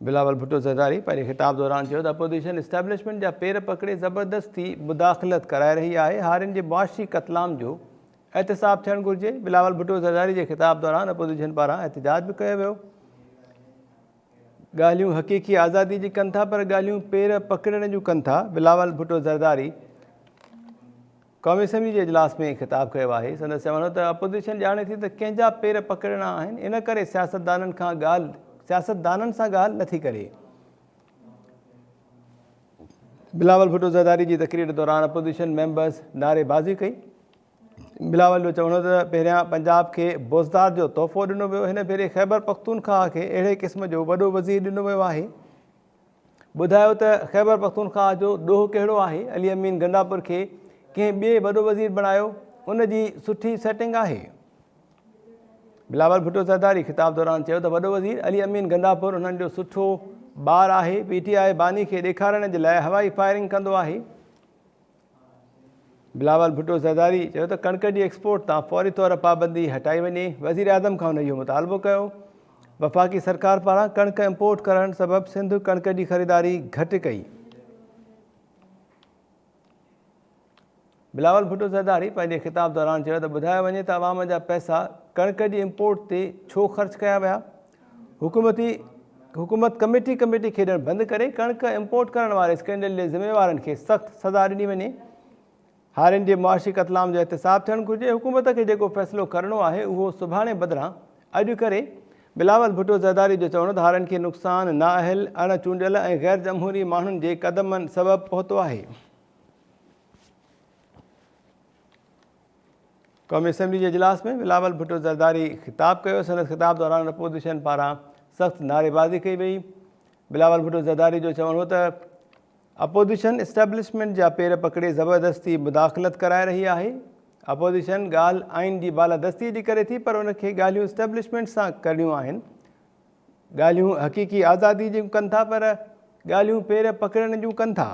بلاول ڀٽو زرداري پنهنجي خطاب دوران چيو ته اپوزيشن اسٽيبلشمينٽ جا پير پڪڙي زبردستي مداخلت ڪرائي رهي آهي، هارين جي معاشي قتلام جو احتساب ٿيڻ گهرجي. بلاول ڀٽو زرداري جي خطاب دوران اپوزيشن پاران احتجاج به ڪيو ويو. ڳالهيون حقيقي آزادي جي ڪن ٿا پر ڳالهيون پير پڪڙڻ جون ڪن ٿا، بلاول ڀٽو زرداري قومي اسيمبلي جي اجلاس ۾ خطاب ڪيو آهي. سندس چوڻ هو ته اپوزيشن ڄاڻي ٿي ته ڪنهن جا پير پڪڙڻا آهن، ان ڪري سياستدانن کان ڳالهه سياستدانن سان ڳالهه نٿي ڪري. بلاول ڀٽو زرداري جي تقرير دوران اپوزيشن ميمبرز نعريبازي ڪئي. بلاول جو چوڻ هو ته پهريان پنجاب کي بوزدار جو تحفو ڏنو ويو، هن ڀيري خيبر پختونخواهه کي اهڙي قسم جو وڏو وزير ڏنو ويو آهي. ٻڌايو ته خيبرپختونخواهه جو ڏوهه ڪهڙو آهي، علي امين گنڊاپور کي ڪنهن ٻئي وڏو وزير بڻايو، ان جي سٺي سيٽنگ آهي. بلاول ڀٽو زرداري خطاب دوران چيو ته وڏو وزير علي امين گنڊاپور انهن جو سٺو ٻار آهي، پي ٽي آء باني کي ڏيکارڻ جي لاء هوائي فائرنگ ڪندو آهي. بلاول ڀٽو زرداري چيو ته ڪڻڪ جي ايڪسپورٽ تان فوري طور پابندي هٽائي وڃي، وزيراعظم کان هن اهو مطالبو ڪيو. وفاقي سرڪار پاران ڪڻڪ امپورٽ ڪرڻ سبب سنڌ ڪڻڪ جي خريداري گهٽ ڪئي. بلاول ڀٽو زرداري پنهنجي خطاب دوران چيو ته ٻڌايو وڃي ته عوام جا پئسا ڪڻڪ جي امپورٽ تي ڇو خرچ ڪيا ويا؟ حڪومتي حڪومت ڪميٽي ڪميٽي کيڏڻ بند ڪري ڪڻڪ امپورٽ ڪرڻ واري اسڪينڊل جي ذميوارن کي سخت سزا ڏني وڃي. هارين جي معاشي قتلام جو احتساب ٿيڻ گهرجي، حڪومت کي جيڪو فيصلو ڪرڻو آهي اهو سڀاڻي بدران اڄ ڪري. بلاول ڀٽو زرداري جو چوڻ هو ته هارين کي نقصان نااهل، اڻ چونڊيل ۽ غير جمهوري ماڻهن جي قدمن سبب پهتو آهي. قومي اسيمبلي جي اجلاس ۾ بلاول ڀٽو زرداري خطاب ڪيو، سندس خطاب دوران اپوزيشن پاران سخت نعريبازي ڪئي وئي. بلاول ڀٽو زرداري جو چوڻ هو ته اپوزيشن اسٽيبلشمينٽ جا پير پڪڙي زبردستي مداخلت ڪرائي رهي آهي، اپوزيشن ڳالهه آئين جي بالادستي جي ڪري ٿي پر ان کي ڳالهيون اسٽيبلشمينٽ سان ڪرڻيون آهن، ڳالهيون حقيقي آزادي جون ڪن ٿا پر ڳالهيون پير پڪڙڻ جون ڪن ٿا.